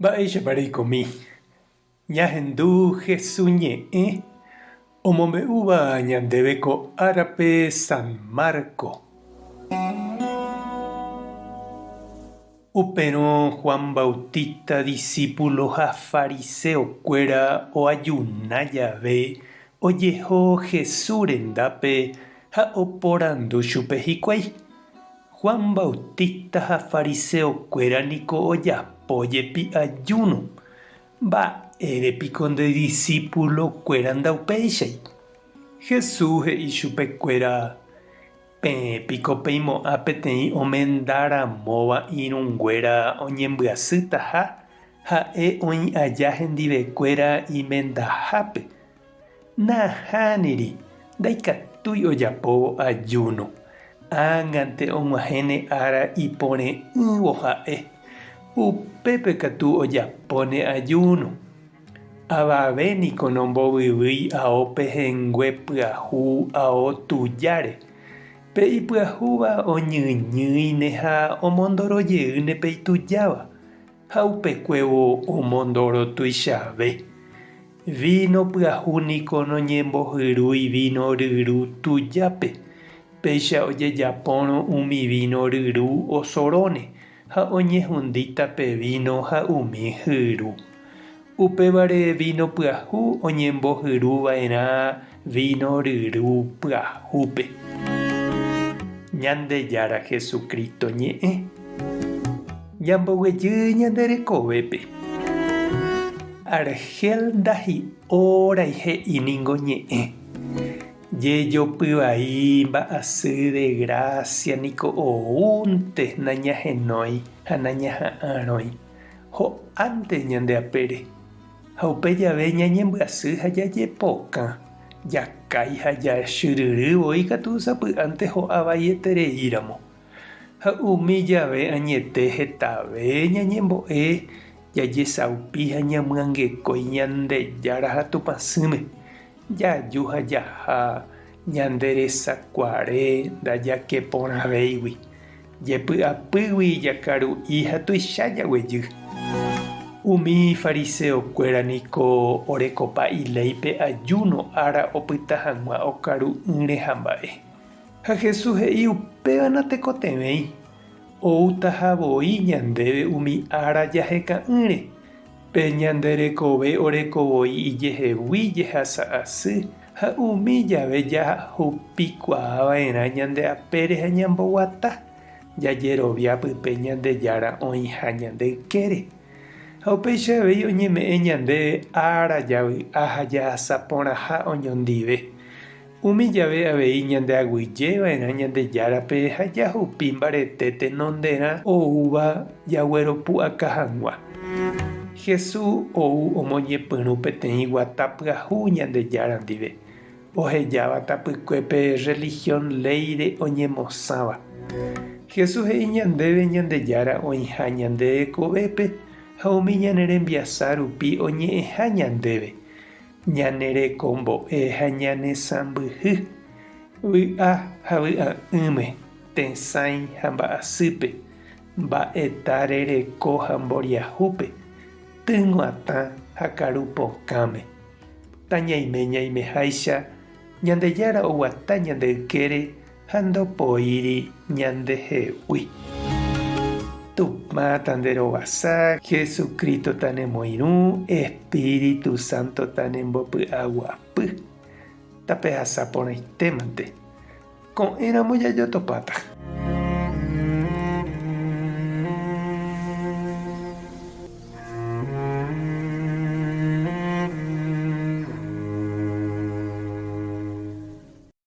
Mba'éichapa reikomi? Ñahendu Hesu ñe'ẽ omombe'úva ñandéve ko árape San Marco. Upérõ Juan Bautista disípulo ha fariseo kuéra oajuna jave ojeho Hesu rendápe ha oporandu chupe hikuái. Juan Bautista ha fariseokuéra niko ojapo jepi ajúno. Mba'ére piko nde disípulokuéra ndaupéichai? Jesús he'i chupekuéra, Peẽ piko peimo'ã peteĩ omenda ramóva irũnguéra oñembyasytaha ha'e oĩ aja hendivekuéra imendahápe? Nahániri, ndaikatúi ojapóvo ajúno. Ág̃ante og̃uahẽne ára ipore'ỹvo ha'e, upépe katu ojapóne ajúno. Avave niko nombovyvýi ao pehẽngue pyahu ao tujáre. Pe ipyahúva oñyñýine ha omondoro jeýne pe itujáva. Ha upekuévo omondoro tuichave. Víno pyahu niko noñembohyrúi víno ryru tujápe, péicha ojejapórõ umi víno ryru osoróne ha oñehundíta pe víno ha umi hyru. Upévare víno pyahu oñembohyru va'erã víno ryru pyahúpe. Ñandejára Jesucristo ñe'ẽ. Ñamboguejy ñande rekovépe. Argel ndahi'órai he'i ningo ñe'ẽ. Jejopy vai mba'asy de grásia niko oúnte nañahenói ha nañaha'arõi. Ho'ánte ñande apére. Ha upe jave ñañembyasy ha jajepokã, jakái ha jachyryry voi katu sapy'ánte ho'a vaietereíramo. Ha umi jave añete hetave ñañembo'e, jajesaupi ha ñamyangekói Ñandejára ha Tupãsýme, jaju ha jaha ñande resakuare ndajakeporãvéigui. Jepy'apýgui jakaru'i ha tuicha jaguejy. Umi fariseokuéra niko orekopa iléipe ajúno ára opyta hag̃ua okaru'ỹre ha mba'e. Ha Jesús he'i upéva natekotevẽi, outaha voi ñandéve umi ára jaheka'ỹre, pe ñande rekove oreko voi ijehegui jehasa asy ha umi jave jahupikuaa va'erã ñande apére ha ñamboguata, jajerovia pype Ñandejára oĩha ñande ykére. Ha upéicha avei oñeme'ẽ ñandéve ára javy'a ha jahasa porãha oñondive. Umi jave avei ñandeaguyje va'erã Ñandejárape ha jahupi mbarete tenonderã oúva jagueropu'aka hag̃ua. Jesús ou omoñepyrũ peteĩ guata pyahu Ñandejára ndive, ohejáva tapykuépe rrelihión léire oñemosãva. Jesús he'i ñandéve Ñandejára oĩha ñande rekovépe ha umi ñane rembiasa rupi oñe'ẽha ñandéve. Ñane rekombo'e ha ñane sãmbyhy, vy'a ha vy'a'ỹme, tesãi ha mba'asýpe, mba'eta rereko ha mboriahúpe, tyg̃uatã ha karu pokãme. Tañaime ñaimeháicha, Ñandejára oguata ñande ykére ha ndopoíri ñandehegui. Tupã tanderovasa, Jesucristo tanemoirũ, Espíritu Santo tanembopy'aguapy. Tapehasa porãitémante. Ko'ẽramo jajotopáta.